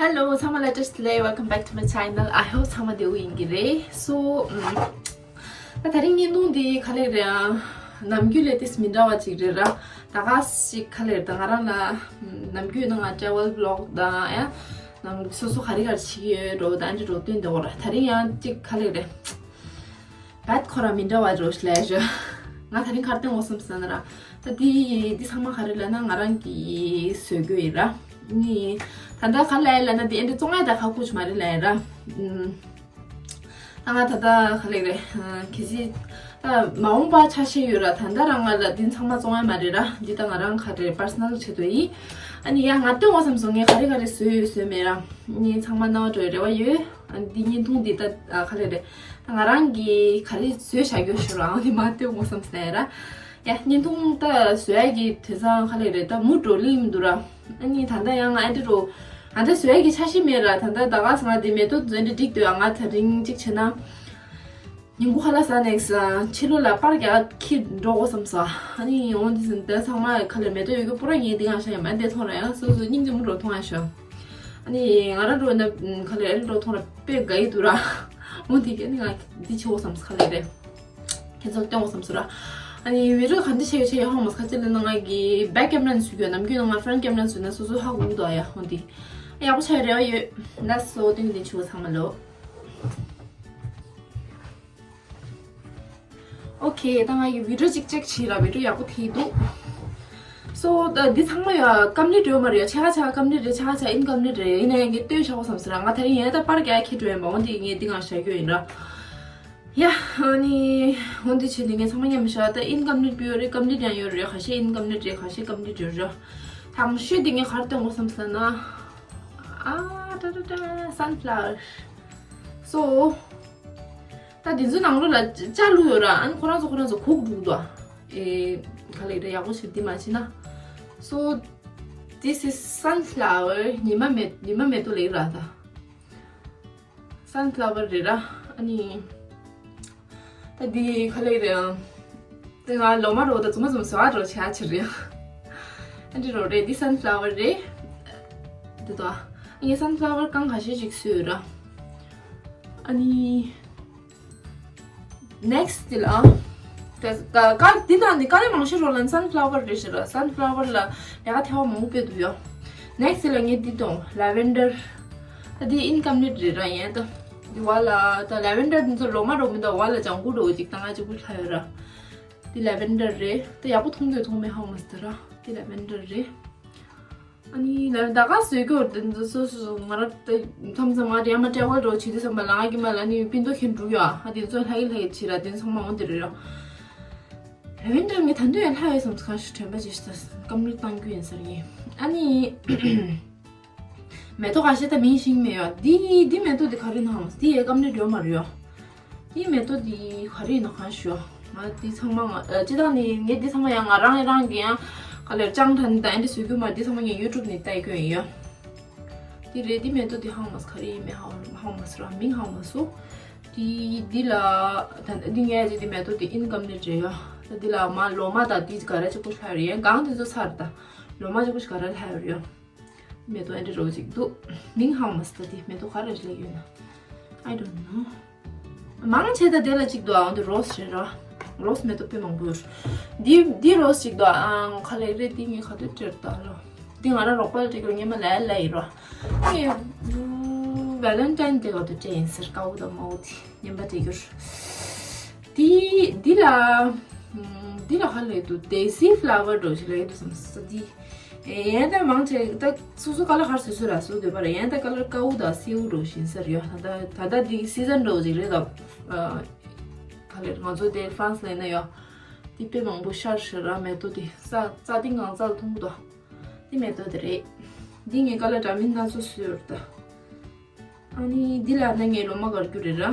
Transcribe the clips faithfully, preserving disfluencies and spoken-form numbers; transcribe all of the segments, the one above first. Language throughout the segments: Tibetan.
Hello, ཚང་མ་ལ་བཀྲ་ཤིས་བདེ་ལེགས། Welcome back to my channel. I hope ཚང་མ་བདེ་པོ་ཡིན་གྱི་རེད། So, ཨམ། ད་དེ་རིང་བརྙན་ཐུང་འདི་ག་ལེར་རེད་ཨ། ནམ་རྒྱུན་ལས་ཏིས་མི་འདྲ་བ་ཅིག་རེད་ར། ད་ག་ཞིག་ག་ལེར་ད་ང་རང་ལ་ནམ་རྒྱུན་ནང་ང་travel vlog དང་ཡ། ནམ་སོ་སོ་ག་རེ་ག་རེ་བྱེད་ཀྱི་ཡོད་འགྲོ་ད་འདི་འགྲོ་སྟོན་འདི་འོ་ར། དེ་རིང་ཡང་ཅིག་ག་ལེར་རེད། བད་ཁོ་ར་མི་འདྲ་བ་རོ་ལས་ཞོ། ང་དེ་རིང་གར་སྟོན་འོ་བསམ་ས་ན་ར། ད་འདི་འདི་ཚང་མ་ག་རེ་ལ་ན་ང་རང་གི་བཟོས་རྒྱུ་ཡིན་ར། ནི། ད་ད་ག་ལ་ཡ་ལ་ན་འདི་ཨེ་འདྲ་བཙོང་ཡ་ད་ཁ་ཁུ་ཆུ་མ་རེད་ལ་ཡ་ར། ཨམ། ད་ང་ད་ད་ག་ལེ་རེད། གལ་སྲིད་ད་མ་འོངས་པ་ཆ་ཤས་ཡོད་ར། ད་ད་རང་ང་ལ་འདི་ཚང་མ་བཙོང་ཡ་མ་རེད་ར། འདི་ད་ང་རང་ག་རེ་personal ཆེད་དུ་ཡིན། ཨ་ནི་ཡ་ང་སྟོན་འོ་བསམ་སོང་ངས་ག་རེ་ག་རེ་བཟོས་ཡོད་བཟོས་མེད་ར། ནི་ཚང་མ་རྣ་བ་འགྲོ་ཡ་རེ་བ་ཡོད། ཨ་ནི་འདི་བརྙན་ཐུང་འདི་ད་ག་ལེ་རེད། ད་ང་རང་གིས་ག་རེ་བཟོས་བཞག་རྒྱུ་ཞུ་ར། ཨ་ནི་མ་སྟོན་འོ་བསམ་སོང་ཡ་ར། ཡ་བརྙན་ཐུང་ད་བཟོ་ཡ་གི་དེང་སང་ག་ལེ་རེད་ད་མུ་འགྲོ་ལི་མི་འདུག་ར། ཨ་ནི་ད་ད་ཡང་ང་ཨ་འདྲ་རོ། ཨ་འདྲ་བཟོ་ཡ་གི་འཆར་གཞི་མེད་ར། ད་ད་ད་ག་ས་ང་འདི་མེ་ཏོག་འཛོན་འདྲ་འགྲིག་འདུག་ཡ། ང་ད་རིང་གཅིག་བྱས་ན། ཉིན་གུང་ཁ་ལག་ཟ་ནས་ཕྱི་ལོགས་ལ་པར་རྒྱག་ཁྱི་འགྲོ་དགོས་བསམ་ས། ཨ་ནི་འོ་འདི་ཟིན་ད་ཚང་མ་ག་ལེ་མེ་ཏོག་ཡོད་རྒྱུ་པུ་ར་ངས་འདི་གང་ཤ་ཡ་མ་འདི་མཐོང་ར། ཡང་སོ་སོ་སྙིང་རྗེ་མོ་འགྲོ་མཐོང་ཡ་ཤོ། ཨ་ནི་ང་རང་འགྲོ་ན་ག་ལེ་ཨ་རི་འགྲོ་མཐོང་ར་དཔེ་དགའ་ཡི་འདུག་ར། འོ་འདི་ག་ནི་ང་འདི་ཆེ་བོ་བསམ་ས་ག་ལེ་རེད། ཁྱེད་ཚོར་སྟོན་དགོས་བསམ་སོང་ར། ཨ་ནི་བི་ཌི་ཡོ་ག་འདྲ་བྱས་ཡོད་བྱས་ཡོད་ཧ་མ་ཁ་ཅིག་ལ་ན་ང་གི་back camera ནས་བཟོས་ཡོད། ནམ་རྒྱུན་ན་ང་front camera ནས་བཟོས་ན་སོ་སོ་ཧ་གོ་གི་འདུག་ཨ། ཡ་འོ་འདི་ཡག་པོ་ཆགས་ཡོད་རེད་བ། ལགས་སོ་སྟོན་གི་དེ་ཆུ་བ་ཚང་མ་ལོ། ཨོ་ཁེ། ད་ང་གི་བི་ཌི་ཡོ་གཅིག་ཅེག་བྱས་ར། བི་ཌི་ཡོ་ཡག་པོ་ཐེབས་འདུག་སོ་ད་འདི་ཚང་མ་ཡ་ཀམ་པི་ལིཊ་ཡོད་མ་རེད་ཡ། ཆ་ག་ཆ་ག་ཀམ་པི་ལིཊ་རེད། ཆ་ག་ཆ་ཨིན་ཀམ་པི་ལིཊ་རེད། ཡིན་ན་ཡང་ངས་ལྟོས་བཞག་དགོས་བསམ་སོང་ར། ང་དེ་རིང་ཡང་ད་པར་རྒྱག་ཁྱི་འགྲོ་ཡིན་པ། འོ་འདི་ངས་འདི་གང་བཞག་རྒྱུ་ཡིན་ར། ཡ། ཨ་ནི། འོ་འདི་བྱས་ནས་ངས་ཚང་མ་མཉམ་བཞག་ད་ཨིན་ཀམ་པི་ལིཊ་པོ་ཡོད་རེད། ཀམ་པི་ལིཊ་ཡང་ཡོད་རེད། ཁ་ཤས་ཨིན་ཀམ་པི་ལིཊ་རེད། ཁ་ཤས་ཀམ་པི་ལིཊ་ཡོད་རེད། དང་ཤོས་འདི་ངས་ག་རེ་སྟོན་དགོས་བསམ་སོང་ན། ཨ་ད་ད་ད་sunflower། སོ། ད་འདི་ཚོའི་ནང་ལོགས་ལ་ཅ་བླུགས་ཡོད་ར། ཨ་ནི་ཁོ་རང་ཚོ་ཁོ་རང་ཚོ་གུག་འགྲོ་གི་འདུག་ཨ། ཨེ། ག་ལེ་རེད་ཡག་པོ་ཞིག་འདི་མ་བྱས་ན། So, this is sunflower. ཉི་མ་མེ་ཉི་མ་མེ་ཏོག་ལེགས་ར་ད། Sunflower རེད་ར། ཨ་ནི། ད་འདི་ག་ལེ་རེད། དེ་ང་ལོ་མ་རོ་ད་ཙུམ་མ་ཙུམ་ཟ་རོ་ཆ་ཆེ་རེད། ཨ་འདི་རོ་རེད། འདི་sunflower རེད། འདི་དོ། ངས་sunflower རྐང་ཁ་ཤས་ཤིག་བཟོས་ཡོད་ར། ཨ་ནི། next དེ་ལ། ད་ཀ་ཀ་འདི་ནང་ནས་དཀའ་ལས་མང་ཤོས་རོ་ལན་sunflower རེད་ཤི་ར། sunflower ལ་ལས་ཀ་ཐེ་བ་མང་པོ་དཔེ་འདུག་ཡོ། next དེ་ལ་ངས་འདི་དང་lavender། ད་འདི་ཨིན་ཀམ་པི་ལིཊ་རེད་ར། ཡན་ད། འདི་བ་ལ་ད་lavender འདི་ཚོ་ལོ་མ་རོ་མི་འདུག་བ་ལ་ལྗང་གུ་རོ་ཅིག་ད་ང་ཅིག་པུ་ལྷ་ཡོད་ར། འདི་lavender རེད། ད་ཡག་པོ་མཐོང་གི་མཐོང་མེད་ཧ་མ་སི་ད་ར། འདི་lavender རེད། ཨ་ནི་ལ་ད་ག་བཟོས་རྒྱུ་འདི་ཚོ་སོ་སོ་ང་ར་ད་མཚམས་མཚམས་ང་ར་ཡ་མ་ཊེ་བལ་འགྲོ་བྱེད་དུས་ཙམ་པ་ལ་ང་གི་མ་ལ་ནི་པིན་ཏོ་ཁྱེར་འགྲོ་ཡ། ཨ་འདི་ཚོ་ལྷ་གི་ལྷ་གི་བྱེད་ར། འདི་ཚང་མ་འོང་འདི་རེད་ར། ལ་ཝེན་ཌར་ངས་ད་འདོད་ཡ་ལྷ་ཡོད་བསམ་གང་ཞིག་དྲན་པ་ཅིག་ད་ཀམ་པི་ལིཊ་བཏང་རྒྱུ་ཡིན་ཟེར་ངས། ཨ་ནི། མེ་ཏོག་ཁ་ཤས་ད་མིང་ཤེས་མེད་ཡོད། འདི་འདི་མེ་ཏོག་འདི་ག་རེ་ནང་འདི་ཡའི་ཀམ་པི་ལིཊ་ཡོད་མ་རེད་ཡོད། འདི་མེ་ཏོག་འདི་ག་རེ་ཡིན་ན་གང་ཤོད། ང་འདི་ཚང་མ་ང་ཨ་སྤྱི་བཏང་ནི་ངས་འདི་ཚང་མ་ཡང་ང་རང་རང་གི་ཡང་ག་ལེར་ཅང་ཐན་ད་འདི་བཟོ་རྒྱུ་མ། འདི་ཚང་མ་ངས་ཡུ་ཊུབ་ནས་ལྟ་ཡི་ཁྱོད་ཡིན་ཡོད། འདི་རེད། འདི་མེ་ཏོག་འདི་ཧང་མ་སུ་ག་རེ་ཡིན་མེད་ཧང་ཧང་མ་སུ་ར། མིང་ཧང་མ་སུ། འདི་འདི་ལ་ད་འདི་ངས་ཅི་འདི་མེ་ཏོག་འདི་ཨིན་ཀམ་པི་ལིཊ་རེད་ཡོད། ད་འདི་ལ་མ་ལོ་མ་ད་འདི་ག་རེ་ཅིག་པོ་ལྷ་ཡོད་རེད། ཡང་གང་འདི་ཚོ་ཚར་ད་ལོ་མ་ཅིག་པོ་ག་རེ་ལྷ་ཡོད་རེད་ཡོད། མེ་ཏོག་ཨེ་འདྲ་རོ་ཅིག་འདུག་མིང་ཧང་མ་སི་ད་དེ་མེ་ཏོག་ག་རེ་ལབ་ཡོད་ན། I don't know། མང་ཆེ་ད་དེ་ལ་ཅིག་འདུག་ཨང་དེ་རོ་སི་རེད་ར། རོ་སི་མེ་ཏོག་དཔེ་མང་པོ་ཡོད། འདི་འདི་རོ་སི་ཅིག་འདུག་ཨང་ག་ལེ་རེད། འདི་ངས་ག་དུས་སྤྲད་ད་ལོ། འདི་ང་རང་རོགས་པ་ལ་སྤྲད་གི་རོ། ངས་མ་ལ་ལ་ཡིན་རོ། ངས་ཝེ་ལེན་ཊའིན་ཌེ་ག་དུས་སྤྲད་ཡིན་ཟེར། དཀར་པོ་དང་དམར་པོ་དེ། ཉན་པ་དེ་གྱུར། དེ་འདི་ལ། ཨམ། འདི་ལ་ཧ་ལས་འདུག Daisy flower འགྲོ་ཞིག་ལ་ཡོད་དུ་བསམ་ས་འདི། ཨེ་ཡན་ད་མང་ཆེ་ད་སོ་སོ་ཀ་ལ་ཧར་སོ་སོ་ར་སོ་འདོད་པ་ར། ཡན་ད་ཀ་ལར་དཀར་པོ་དང་སེའུ་འགྲོ་བཞིན་ས་རེད་ཡ། ད་ད་ད་ད་འདི་སི་ཛན་འགྲོ་ཞིག་རེད་ད། ཨ། ག་ལེར་ང་ཚོ་དེ་ཧྥ་རན་སི་ལ་ཡིན་ན་ཡ། འདི་དཔེ་མང་པོ་ཤར་ཤར་ར་མེ་ཏོག་དེ་ས་རྩ་ཏིང་ངང་རྩ་ལ་མཐོང་གི་འདུག་འདི་མེ་ཏོག་དེ་རེད། འདི་ངས་ཀ་ལ་འདྲ་མིན་སྣ་ཚོགས་བཟོས་ཡོད་ད། ཨ་ནི་འདི་ལ་ན་ངས་ལོ་མ་དཀར་རྒྱུ་རེད་ར། ཨ་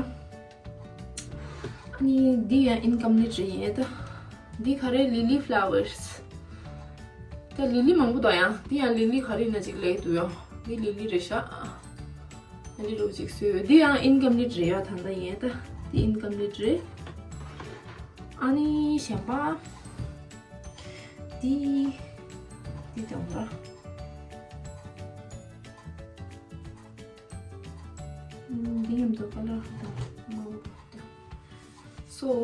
ནི་འདི་ཡང་ཨིན་ཀམ་པི་ལིཊ་རེད་ཡིན་ད། འདི་ག་རེ་ལི་ལི་ཕ་ལ་ཝར་སི། ད་ལི་ལི་མང་པོ་འདུག་ཡང་འདི་ཡང་ལི་ལི་ག་རེ་ཡིན་ན་ཅིག་ལས་འདུག་ཡང་འདི་ལི་ལི་རེད་ཤག་ཨ་འདི་རུ་ཅིག་བཟོས་ཡོད། འདི་ཡང་ཨིན་ཀམ་པི་ལིཊ་རེད་ཡ། ད་ད་ཡིན་ད། འདི་ཨིན་ཀམ་པི་ལིཊ་རེད། ཨ་ནི་གཞན་པ། འདི། འདི་དང་ར། འདི་ཀ་ལར་ཧ་ད་མང་པོ་འདུག་སོ།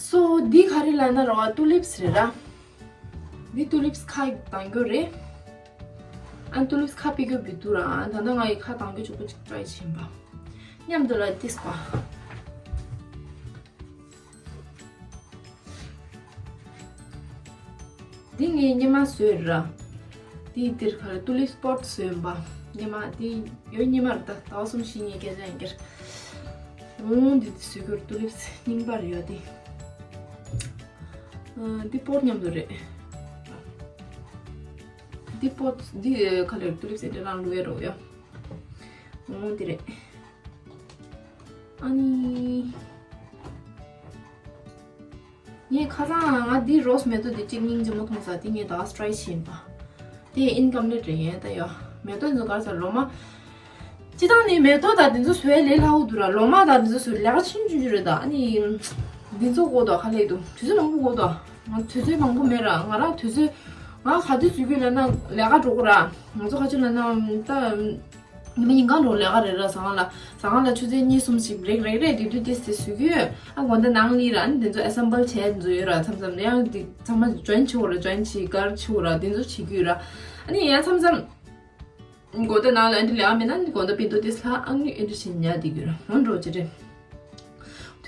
སོ་འདི་ག་རེ་ལབ་ན་ར་བ་ཏུ་ལིབས་རེད་ར། འདི་ཏུ་ལིབས་ཁ་དང་རྒྱུ་རེད། ཨ་ཏུ་ལིབས་ཁ་པི་གོ་བི་དུ་ར། ཨ་ད་ལྟ་ང་ཡི་ཁ་དང་རྒྱུ་ཆུ་པོ་ཅིག་ཀྲའི་བྱིན་པ། མཉམ་དུ་ལ་ཏིས་པ། འདི་ངས་སྙེ་མ་བཟོས་ར། འདི་འདིར་ག་རེ་ཏུ་ལིབ་སི་པོཊ་བཟོས་ཡིན་པ། སྙེ་མ་འདི་ཡོད་སྙེ་མ་རེད་ད། ཟླ་བ་གསུམ་བཞི་གཉིས་སྐད་ཆ་ཡིན་ཀྱེར། འོང་འདི་འདི་བཟོས་རྒྱུར་ཏུ་ལིབ་སི་རྙིང་པ་རེད་ཡོད་འདི། འདི་པོཊ་མཉམ་དུ་རེད། འདི་པོཊ་འདི་ག་ལེར་ཏུ་ལིབ་སི་འདྲ་རང་ལུས་ཡ་རོ་ཡ། འོང་འདི་རེད། ཨ་ནི། ངས་ཁ་སང་ང་འདི་རོ་སི་མེ་ཏོག་འདི་གཅིག་སྙིང་རྗེ་མོ་མཐོང་ས་དེ་ངས་ད་ཀྲའི་བྱིན་པ། དེ་ཨིན་ཀམ་པི་ལིཊ་རེད་ཡིན་ད་ཡོ། མེ་ཏོག་འདི་ཚོ་གར་ས་ལོ་མ། སྤྱི་བཏང་ནས་མེ་ཏོག་དང་འདི་ཚོ་བཟོས་ལས་སླ་བོ་འདུག་ར། ལོ་མ་དང་འདི་ཚོ་བཟོས་ལས་ཀ་ཆུང་ཆུང་ཆུང་རེད་ད། ཨ་ནི། འདི་ཚོ་དགོས་དོ་ཁ་ལས་འདུག་དུས་ཚོད་མང་པོ་དགོས་དོ། ང་དུས་ཚོད་མང་པོ་མེད་ར། ང་རང་དུས་ཚོད། ང་ག་དུས་ཚོད་ཀྱི་ལས་ན་ལས་ཀ་འགྲོ་དགོས་ར། ང་ཚོ་ཁ་ཆུ་ལས་ན་ད། ཉི་མ་ཉིན་གང་འགྲོ་ལས་ཀ་རེད་ར། ཟ་ཁང་ལ་ཟ་ཁང་ལ་ཆུ་ཚོད་གཉིས་གསུམ་ཞིག་བྷི་རེག་རེག་རེད་དེ་དུས་དེ་དེ་བཟོ་གི་ཡོད། ཨ་དགོང་དག་ནང་ལི་ར། ཨ་ནི་དེ་ཚོ་ཨེ་སེམ་བལ་བྱས་དེ་ཚོ་ཡོད་ར། མཚམས་མཚམས་ཡང་དེ་ཚང་མ་ཇོ་ཡིན་བྱེད་དགོས་ར། ཇོ་ཡིན་བྱེད་གར་བྱེད་དགོས་ར། དེ་ཚོ་བྱེད་ཀྱི་ཡོད་ར། ཨ་ནི་ཡང་མཚམས་མཚམས་དགོང་དག་ནང་ལ་ཨ་འདྲ་ལས་ཀ་མེད་ན་ཨ་ནི་དགོང་དག་པིན་ཏོ་དེ་ལྷག་ཨ་ནི་ཨ་འདྲ་བྱེད་ཉལ་བསྡད་ཀྱི་ཡོད་ར། འོ་འགྲོ་ཅི་རེད།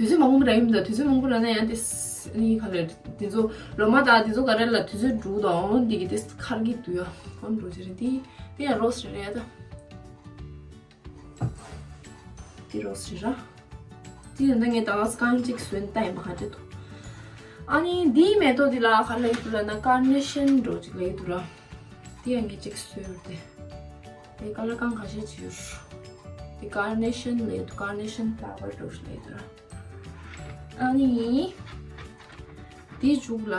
དུས་ཚོད་མང་པོ་རག་གི་མི་འདུག་དུས་ཚོད་མང་པོ་རག་ན་ཡང་དེ་ཨ་ནི་ག་ལེར་དེ་ཚོ་ལོ་མ་དང་དེ་ཚོ་ག་རེ་ལ་དུས་ཚོད་འགྲུག་དང་འོ་འདི་གི་དེ་ཁར་གི་འདུག་ཡ། འོ་འགྲོ་ཅི་རེད། དེ་དེ་ཡང་རོ་སི་རེད་ད། དེ་རོ་སི་རེད་ར། དེ་ཡིན་ད་ངས་ད་ག་སྐང་གཅིག་བཟོས་ནས་ལྟ་ཡིན་པ་ག་འདྲ་འདུག་ཨ་ནི་འདིའི་མེ་ཏོག་འདི་ལ་ག་ལབ་ཀྱི་འདུག་ལབ་ན་ཀར་ནེ་ཤན་འགྲོ་ཅིག་ལབ་ཀྱི་འདུག་ར། དེ་ཡང་ངས་གཅིག་བཟོས་ཡོད་དེ། དེ་ཀ་ལར་གང་ག་ཤས་ཅིག་ཡོད། དེ་ཀར་ནེ་ཤན་ལབ་ཀྱི་འདུག་ཀར་ནེ་ཤན་ཕ་ལ་ཝར་འགྲོ་ཞིག་ལབ་ཀྱི་འདུག་ར། ཨ་ནི། དེའི་མཇུག་ལ།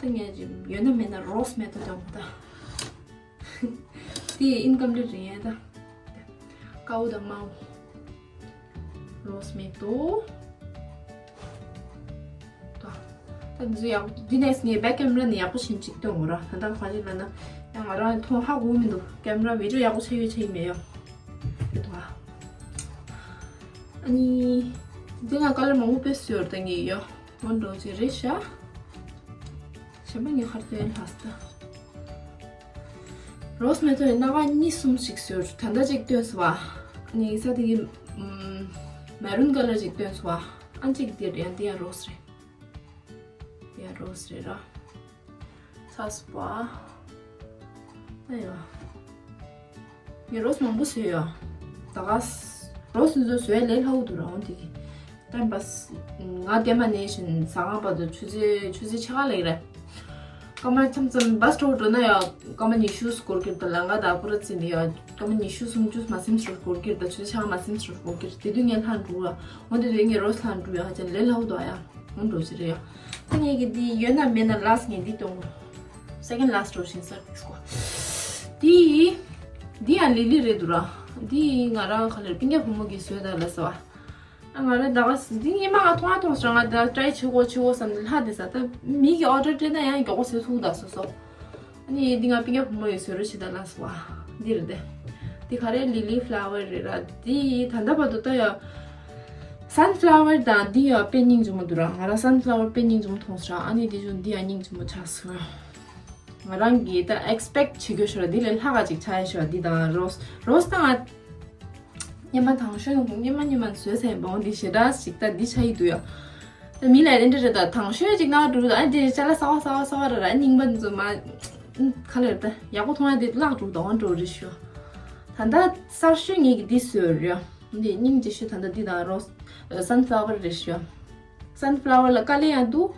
ད་ངས་ཡོད་ན་མེད་ན་རོ་སི་མེ་ཏོག་ཀྱང་མ་ད། དེ་ཨིན་ཀམ་པི་ལིཊ་རེད་ཡ་ད། ཀའུ་དང་མའུ། རོ་སི་མེ་ཏོག་ད། ད་འདི་ཚོ་ཡག་འདི་ནས་ངས་བེག་ཀེམ་ར་ནས་ཡག་པོ་ཞིག་ཅིག་སྟོན་དགོས་ར། ད་ལྟ་ག་རེ་ལབ་ན་ཡང་ང་རང་མཐོང་ཧ་གོ་མི་འདུག་ཀེམ་ར་བི་ཌིའོ་ཡག་པོ་ཆགས་ཡོད་ཆགས་ཡོད་མེད་ཡོད། དེ་འདུག་ཨ། ཨ་ནི། འདི་ང་ཀ་ལར་མང་པོ་དཔེ་བཟོས་ཡོད་ད་ངས་ཡོད། འོ་འགྲོ་ཅི་རེད་ཤག་གཞན་པ་ངས་ཁར་སྟོན་ལྷག་སྟ། རོ་སི་མེ་ཏོག་ཡི་སྣ་ཁ་གཉིས་གསུམ་ཞིག་བཟོས། ད་ལྟ་གཅིག་སྟོན་སོང་བ། ཨ་ནི་ས་དེ་གི་མེ་རུན་ཀ་ལར་ཅིག་སྟོན་སོང་བ། ཨ་གཅིག་འདིར་ཡང་འདི་ཡང་རོ་སི་རེད། འདི་ཡང་རོ་སི་རེད་ར། ཚ་སུ་པ། ཨ་ཡ། ངས་རོ་སི་མང་པོ་བཟོས་ཡོད། ད་ག་ས། རོ་སི་འདི་ཚོ་བཟོས་ལས་སླ་པོ་འདུག་ར་འོང་དེ་གི། ཏན་པ་ས། ང་བསྟན་པ་ནས་བཞིན་ཟ་ཁང་བར་དུ་ཆུ་ཚོད་ཆུ་ཚོད་ཕྱེད་ཀ་ལས་རེད། སྐར་མ་མཚམས་མཚམས་བྷ་སི་སི་ཊོབ་འགྲོ་ན་ཡང་སྐར་མ་ཉི་ཤུ་འགོར་གྱི་རེད་ད། ལམ་ཁ་དང་པུ་ར་ཙི་འདི་ཡང་སྐར་མ་ཉི་ཤུ་སུམ་ཅུ་མ་ཟིན་ཙམ་འགོར་གྱི་རེད་ད། ཆུ་ཚོད་ཕྱེད་ཀ་མ་ཟིན་ཙམ་འགོར་གྱི་རེད། དེ་དུས་ངས་ལྷན་འགྲོ་ཡ། འོ་དེ་དུས་ངས་རོ་སི་ལྷན་འགྲོ་ཡ་ཧ་ཅང་ལས་སླ་པོ་འདུག་ཡ། འོ་འགྲོ་ཟེར་ཡ། ད་ངས་ཀྱི་འདི་ཡོད་ན་མེད་ན་ལ་སི་ཊི་ངས་འདི་གཏོང་གོ། སེ་ཀེན་ཌི་ལ་སི་ཊི་འགྲོ་བཞིན་ས་ཀིས་གོ། འདི། འདི་ཡང་ལི་ལི་རེད་འདུག་ར། འདི་ང་རང་ག་ལེར་སྤུན་ཀྱག་བུ་མོ་གིས་བཟོས་ད་ལ་ཟེར་བ། ཨ་ང་རང་ད་ག་ས་འདི་སྔོན་མ་ང་མཐོང་ཨ་མཐོང་སོང་། ང་ད་ཊ་རའི་བྱེད་དགོས་བྱེད་དགོས་བསམ་ནས་ལྷག་བསྡད་ས། ད་མི་གིས་ཨོ་ཌར་སྤྲད་ན་ཡང་མགྱོགས་པོ་བཟོས་ཐུབ་ད་སོ་སོ། ཨ་ནི་འདི་ང་སྤུན་ཀྱག་བུ་མོ་ཡིས་བཟོས་རོགས་བྱེད་ད་ལ་ཟེར་བ། འདི་རེད་དེ། འདི་ག་རེ་ལི་ལི་ཕ་ལ་ཝར་རེད་ར། འདི་ད་ལྟ་བར་དུ་ད་ཡ། སན་ཕ་ལ་ཝར་དང་འདི་ཡ་དཔེ་སྙིང་རྗེ་མོ་འདུག་ར། ང་རང་སན་ཕ་ལ་ཝར་དཔེ་སྙིང་རྗེ་མོ་མཐོང་སོང་ར། ཨ་ནི་འདི་ཚོ་འདི་ཡ་སྙིང་རྗེ་མོ་ཆགས་སོང་། ང་རང་གིས་ད་ཨེག་སི་པེག་བྱེད་རྒྱུ་ཞིག་ར། འདི་ལས་ལྷག་ག་ཅིག་ཆགས་ཡ་ཞིག་ར། འདི་དང་རོ་སི་རོ་སི་དང་ང་། སྔོན་མ་དང་ཤོས་སྔོན་མ་སྔོན་མ་བཟོས་ཚར་ཡིན་པ། འོ་འདི་ཞེ་དྲག་ཅིག་ད་འདི་ཆགས་ཡི་འདུག་ཡ། ད་མི་ལ་དེ་འདྲ་རེད་ད། དང་ཤོས་ཅིག་ན་འགྲོ་ད། ཨ་འདི་ཅ་ལག་གསར་པ་གསར་པ་གསར་པ་རེད་ར། རྙིང་པ་འཛོམས་མ། ག་ལེར་ད་ཡག་པོ་མཐོང་ཡ་དེ་བརླག་འགྲོ་ད། འོ་འགྲོ་རེད་ཤོ། ད་ད་གསར་ཤོས་ངེད་ཀྱི་འདི་བཟོས་རེད་ཡ། འདི་སྙིང་རྗེ་ཤོས་ད་ད་འདི་དང་རོ་སི་སན་ཕ་ལ་ཝར་རེད་ཤོ། སན་ཕ་ལ་ཝར་ལ་དཀའ་ལས་ཡང་འདུག་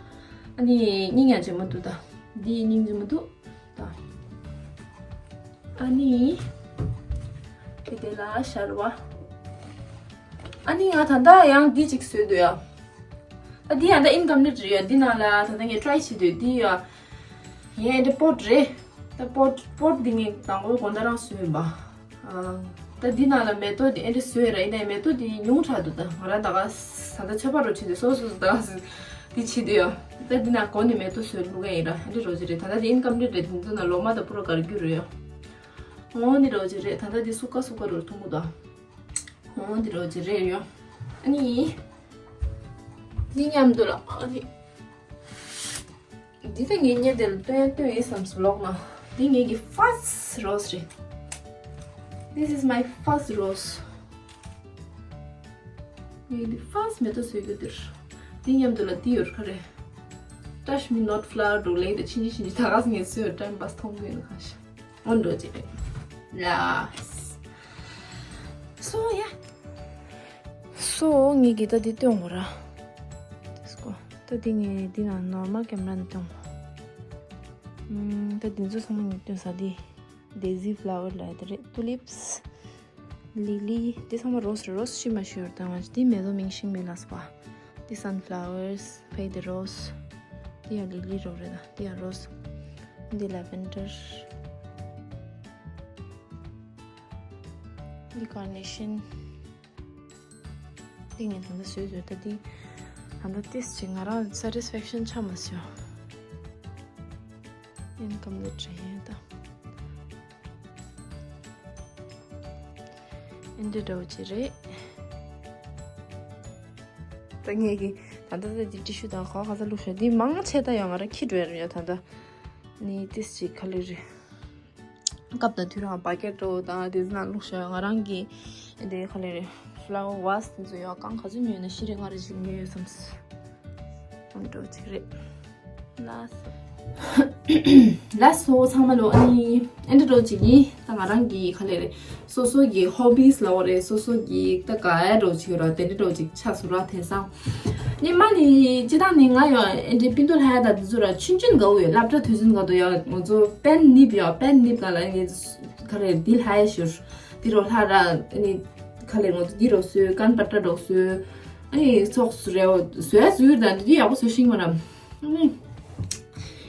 ཨ་ནི་སྙིང་ཡང་རྗེ་མོ་འདུག་ད་འདི་སྙིང་རྗེ་མོ་འདུག་ད། ཨ་ནི། དེ་དེ་ལ་ཤར་བ། ཨ་ནི་ང་ད་ལྟ་ཡང་འདི་གཅིག་བཟོས་འདུག་ཡ། ད་འདི་ཡང་ད་ཨིན་ཀམ་པི་ལིཊ་རེད་ཡ། འདི་ནང་ལ་ད་ལྟ་ངས་ཊ་རའི་བྱེད་འདུག་འདི་ཡ། ངས་འདི་པོཊ་རེད། ད་པོཊ་པོཊ་འདི་ངས་དང་པོ་དགོང་དག་རང་བཟོས་ཡིན་པ། ཨ། ད་འདི་ནང་ལ་མེ་ཏོག་འདི་ཨེ་འདྲ་བཟོས་ར། ཡིན་ནའི་མེ་ཏོག་འདི་ཉུང་དྲགས་འདུག་ད་ང་རང་ད་ག་ས་ད་ཚོད་དཔག་རོ་བྱེད་དུས་སོ་སོ་ད་ག་ས་འདི་བྱེད་དུས་ཡ། ད་འདི་ནང་གོང་ནས་མེ་ཏོག་བཟོས་བླུག་ག་ཡིན་ར། ཨེ་འདྲ་རོ་ཅི་རེད། ད་ད་འདི་ཨིན་ཀམ་པི་ལིཊ་རེད། འདི་ཚོ་ནང་ལོ་མ་དང་པུ་ར་གར་རྒྱུ་རེད་ཡ། འོ་འདི་རོ་ཅིག་རེད། ད་ལྟ་འདི་སུ་ཀ་སུ་ཀ་རོ་མཐོང་གི་འདུག་འོ་འདི་རོ་ཅིག་རེད་ཡོ། ཨ་ནི། འདི་མཉམ་དུ་ལ་ཨ་ནི། འདི་ད་ངས་ངས་དེ་ལ་སྟོན་སྟོན་ཡིན་བསམ་སུ་ལོག་ན། འདི་ངེད་ཀྱི་first rose རེད། This is my first rose. ངེད་ཀྱི་first མེ་ཏོག་བཟོས་རྒྱུ་འདིར། འདི་མཉམ་དུ་ལ་འདི་ཡོད་ཁ་རེད། Touch me not flower འགྲོ་ལེགས་དེ་ཕྱིན་ཅི་ཕྱིན་ཅི་ད་ག་སེ་ངས་བཟོས་time pass མཐོང་གི་ཡོད་ན་ཁ་ཤ། འོ་འགྲོ་ཅིག་རེད། ལ། So yeah. So ངེད་ཀྱི་ད་འདི་སྟོན་དགོས་ར། དེ་སྐོ། ད་འདི་ངས་འདི་ན་normal camera ནས་སྟོན་དགོས། ཨམ། ད་འདི་ཚོ་ཚང་མ་ངས་སྟོན་ས་འདི། Daisy flower ལ་དེ་རེད། Tulips, lily འདི་ཚང་མ་rose རེད། Rose ཤི་མ་ཤི་ཡོད་ད་ང་འདི་མེ་ཏོག་མིང་ཤིང་མི་ལ་སོ། འདི་sunflowers, ཕའི་འདི་rose. འདི་ཡང་lily རོ་རེད་ད། འདི་ཡང་rose. འདི་lavender. འདི་carnation. འདི་ངས་ད་ལྟ་བཟོས་བཟོས་ད་འདི། ད་ལྟ་ཏིས་ཅིག་ང་རང་satisfaction ཆགས་མ་སོང་། ཨིན་ཀམ་ལེ་ཊི་རེད་ད། ཨིན་འདྲ་འདྲ་བོ་ཅིག་རེད། ད་ངས་ཀྱི་ད་ལྟ་ད་འདི་ཏི་ཤུ་དང་ག་བ་ག་ས་བླུགས་ཤོག་འདི་མང་ཆེ་ད་ཡང་ང་རང་ཁྱི་འགྲོ་ཡ་རེད་ཡ། ད་ལྟ་ནི་ཏིས་ཅིག་ག་ལེ་རེད། སྐབས་དང་དུས་རང་བ་ཀེ་ཊོ་དང་དེ་ཚོ་ནང་བླུགས་ཤོག་ང་རང་གི་འདི་ག་ལེ་རེད། flower vase དེ་ཚོ་ཡོད། གང་ག་ཚོད་ཉོས་ན་ཤི་རེ་ང་རེ་ཞིག་ཉོས་ཡོད་བསམ། འོ་འདྲ་བོ་ཅིག་རེད། ལགས་སོ། ལགས་སོ་ཚང་མ་ལོ། ཨ་ནི་ཨེ་འདྲ་འདྲ་བོ་ཅིག་ཡིན། ད་ང་རང་གི་ག་ལེ་རེད། སོ་སོ་གི་hobbies ལ་འོ་རེད། སོ་སོ་གི་ད་ག་ཡ་འདྲ་བོ་ཅིག་ཡོད་ར། དེ་འདྲ་འདྲ་བོ་ཅིག་ཆགས་སོང་ར། དེང་སང་ཉི་མ་ནི་སྤྱི་བཏང་ནི་ང་ཡང་ཨེ་འདྲའི་སྤུན་ཏོ་ལྷ་ཡ་དང་དེ་ཚོ་ར་ཆུན་ཆུན་དགའ་བོ་ཡོད། སློབ་གྲྭ་དུས་ཚོད་འགའ་དུ་ཡ་ང་ཚོ་པེན་ནིབ་ཡ་པེན་ནིབ་ག་ལ་ངས་ག་རེ་འདི་ལྷ་ཡ་ཞུར་འདི་རོ་ལྷ་ར། ཨ་ནི་ག་ལེ་ང་ཚོ་འདི་རོ་བཟོས། ཀན་པ་ཏ་རོ་བཟོས། ཨ་ནི་སོགས་རེ་བ་བཟོས་བཟོས་དང་འདི་ཡག་པོ་བཟོས་ཤིང་མ་ར། ཨ་ནི་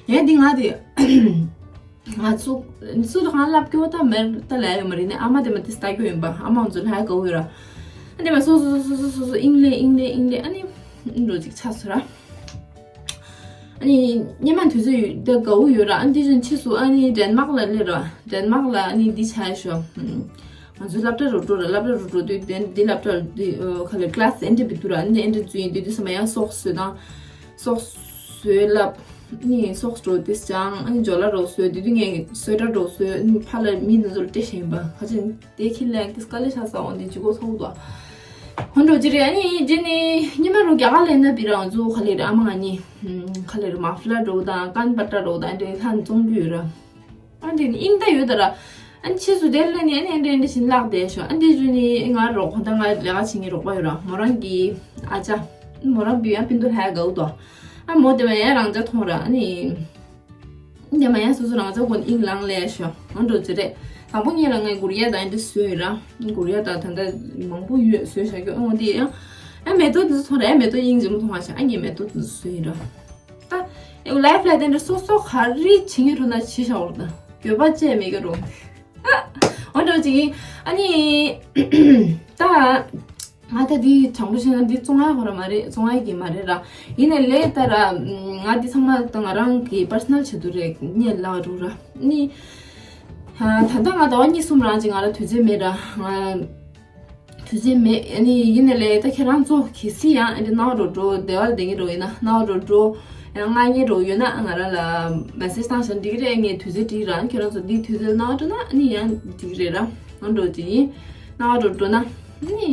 ཡ་འདི་ང་དེ། ང་ཚོ་སུ་དང་གང་ལབ་སྐྱོ་ད་མེར་ད་ལ་ཡོད་མ་རེད་ནི། ཨ་མ་དེ་མ་དེ་ལྟ་སྐྱོ་ཡིན་པ། ཨ་མ་ང་ཚོ་ལྷ་ཡ་དགའ་བོ་ཡོད་ར། ཨ་དེ་མ་སོ་སོ་སོ་སོ་སོ་སོ་ཨིང་ལེ་ཨིང་ལེ་ཨིང་ལེ། ཨ་ནི་འགྲོ་ཅིག་ཆགས་སོ་ར། ཨ་ནི་སྙེ་མ་དུས་ཚོད་ཡོད་ད་དགའ་བོ་ཡོད་ར། ཨ་ནི་དེ་བཞིན་ཕྱིས་སུ་ཨ་ནི་ཌེན་མག་ལ་སླེབས་ར། ཌེན་མག་ལ་ཨ་ནི་འདི་ཆ་ཡ་ཤོ། ང་ཚོ་སློབ་གྲྭ་རུ་འགྲོ་ར། སློབ་གྲྭ་རུ་འགྲོ་དུས་དེ་འདི་སློབ་གྲྭ་འདི་ཁ་ལེ་ཀླ་སི་ཨེ་འདྲ་བི་འདུག་ར། ཨ་ནི་ཨེ་འདྲ་འཛུལ་ཡིན་དུས་དུས་སུ་མ་ཡང་སོགས་བཟོས་དང་། སོགས་བཟོས་ལབ། ནི་སོགས་འགྲོ་དེ་སྦྱང་། ཨ་ནི་ཇོ་ལ་རོ་བཟོས། དེ་དུས་ངས་སོ་ཊར་རོ་བཟོས། ཨ་ནི་ཕ་ལ་མི་འདི་ཚོར་སྤྲད་བཞིན་པ་ཁ་ཅིག་དེ་ཁྱི་ལན་དེ་དཀའ་ལས་ཤ་ས་འོང་དེ་ཇི་གོ་ཚོགས་དོ། ཧོན་འགྲོ་ཅི་རེད། ཨ་ནི་རྗེས་ནི་ཉི་མ་རུ་རྒྱ་གར་ལས་ན་པི་རང་ཚོ་ག་ལེ་རེད། ཨ་མ་ང་གཉིས་ག་ལེ་རེད། མ་ཕི་ལ་འགྲོ་དང་ཀན་པ་ཏྲ་འགྲོ་དང་དེ་ལྷན་འཛོམས་རྒྱུ་ཡོད་ར། ཨ་འདི་ནི་ཨིང་ད་ཡོད་ད་ར། ཨ་ནི་ཕྱིས་སུ་དེར་ལ་ནི་ཨ་ནི་ཨ་འདྲ་ཨ་འདྲ་བཞིན་བརླག་བསྡད་ཤོག་ཨ་འདི་བཞིན་ནི་ང་རོགས་ད་ང་ལས་ཀ་བྱེད་མཁན་རོགས་པ་ཡོད་ར། མོ་རང་གི་ཨ་ཅག་མོ་རང་བི་ཡ་པིན་དུ་ལྷ་ཡ་དགའ་བོ་དོ། ཨ་མོ་དེ་བ་ཡ་རང་ཅག་མཐོང་ར། ཨ་ནི་ཨ་ནི་མ་ཡ་སོ་སོ་རང་ཅག་གོན་ཨིང་ལང་ལས་ཤོག་ཨ་འགྲོ་ཅི་རེད། དང་པོ་ངེད་ལ་ངའི་གུར་ཡ་དང་ཨ་འདྲ་བཟོས་ཡོད་ར། གུར་ཡ་དང་ད་ལྟ་མང་པོ་ཡོད་བཟོས་བཞག་གི་ཨོ་འདི་ཡ། ཨ་མེ་ཏོག་འདི་ཚོ་མཐོང་ར། ཨ་མེ་ཏོག་དབྱིངས་ཇེ་མོ་མཐོང་བ་ཤ། ཨ་ངས་མེ་ཏོག་འདི་ཚོ་བཟོས་ཡིན་ར། ད་ལའེ་ཕི་ལ་དེ་འདྲ་སོ་སོ་ག་རེ་བྱེད་ཀྱི་རུང་ན་བྱེད་བཞག་འོར་ད་འགྱོད་པ་བཅས་མེད་ཀྱི་རུང་། འོ་འདྲ་ཅིག་ཡིན། ཨ་ནི་ད་ང་ད་འདི་དྲང་པོ་བཤད་ན་འདི་བཙོང་ཡ་ཧོ་ར་མ་རེད། བཙོང་ཡ་གི་མ་རེད་ར། ཡིན་ནའི་ལས་ད་ར་ང་འདི་ཚང་མ་ད་ང་རང་གི་པར་སོ་ནལ་ཆེད་དུ་རེད། ངས་ལབ་རུ་ར་ནི། ད་ལྟ་ང་ཟླ་བ་གཉིས་གསུམ་རང་ཅིག་ང་ལ་དུས་ཚོད་མེད་ར། ང་དུས་ཚོད་མེད། ཨ་ནི་ཡིན་ནའི་ལས་ད་ཁྱེད་རང་ཚོ་གལ་སྲིད་ཡང་ཨ་འདྲ་ནང་རོ་འགྲོ་བདེ་བར་བསྡད་ཀྱི་རོ་ཡིན་ན་ནང་རོ་འགྲོ་ཡང་མངགས་མཁན་རོ་ཡོད་ན་ང་རང་ལ་མེ་སེ་ཇི་བཏང་ཤག་འགྲིག་གི་རེད། ངས་དུས་ཚོད་སྒྲིག་ར། ཁྱེད་རང་ཚོ་འདི་དུས་ཚོད་ནང་འགྲོ་ན་ཨ་ནི་ཡང་འགྲིག་གི་རེད་ར། ནང་འགྲོ་ཅི་ཡིན་ནང་རོ་འགྲོ་ན་ཨ་ནི་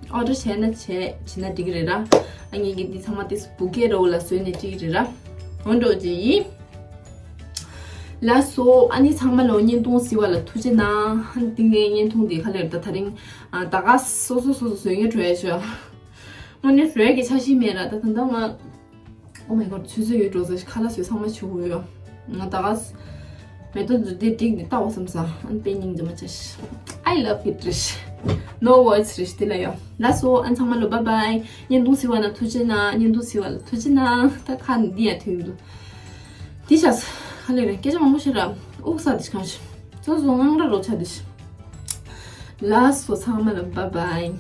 ཨོ་ཌར་བྱས་ན་བྱས་བྱེད་ན་འགྲིག་གི་རེད་ར། ཨ་ངས་ཀྱི་འདི་ཚང་མ་དེ་བུ་ཀེ་རོ་ལ་བཟོས་ནས་འགྲིག་གི་རེད་ར། ནང་འགྲོ་ཅི་ཡིན། ལགས་སོ། ཨ་ནི་ཚང་མ་ལོ་བརྙན་ཐུང་གཟིགས་པ་ལ་ཐུགས་རྗེ་གནང་། ཨ་ནི་ཏིང་ངའི་བརྙན་ཐུང་འདི་ག་ལེར་ད་ད་རིང་ཨ་ད་ག་སོ་སོ་སོ་སོ་བཟོས་ངེས་བྲོས་ཡ་ཤོག་དངོས་གནས་བྲོས་ཀྱི་ཆ་ཤི་མེད་ར། ད་ད་ད་ང་Oh my god ཆུ་ཚོད་ཡོད་འགྲོ་ཟེར་ཁ་ལག་བཟོས་ཚང་མ་ཆུ་བོ་ཡོད། ང་ད་ག་མེ་ཏོག་འདི་འདི་བསྒྲིགས་ནས་ལྟ་འོ་བསམ་ས། ཨ་ནི་དཔེ་སྙིང་རྗེ་མ་ཆེ་ཤི། I love it རེད་ཤི། No words རེད་ཤི་དེ་ལ་ཡོད། ལགས་སོ། ཨ་ནི་ཚང་མ་ལོ་bye bye། བརྙན་ཐུང་གཟིགས་པ་ན་ཐུགས་རྗེ་གནང་། བརྙན་ཐུང་གཟིགས་པ་ལ་ཐུགས་རྗེ་གནང་། ད་ཁ་ནི་འདི་ཡང་ཐོན་འདུག་འདི་བྱས། ཧ་ལས་རེད། སྐད་ཆ་མང་པོ་བཤད་ར། དབུགས་ས་དེ་གང་ཞིག་ཚོ་བཟོ་ངང་ར་རོ་ཆ་དེ་ཞིག་ལགས་སོ། ཚང་མ་ལ་bye bye།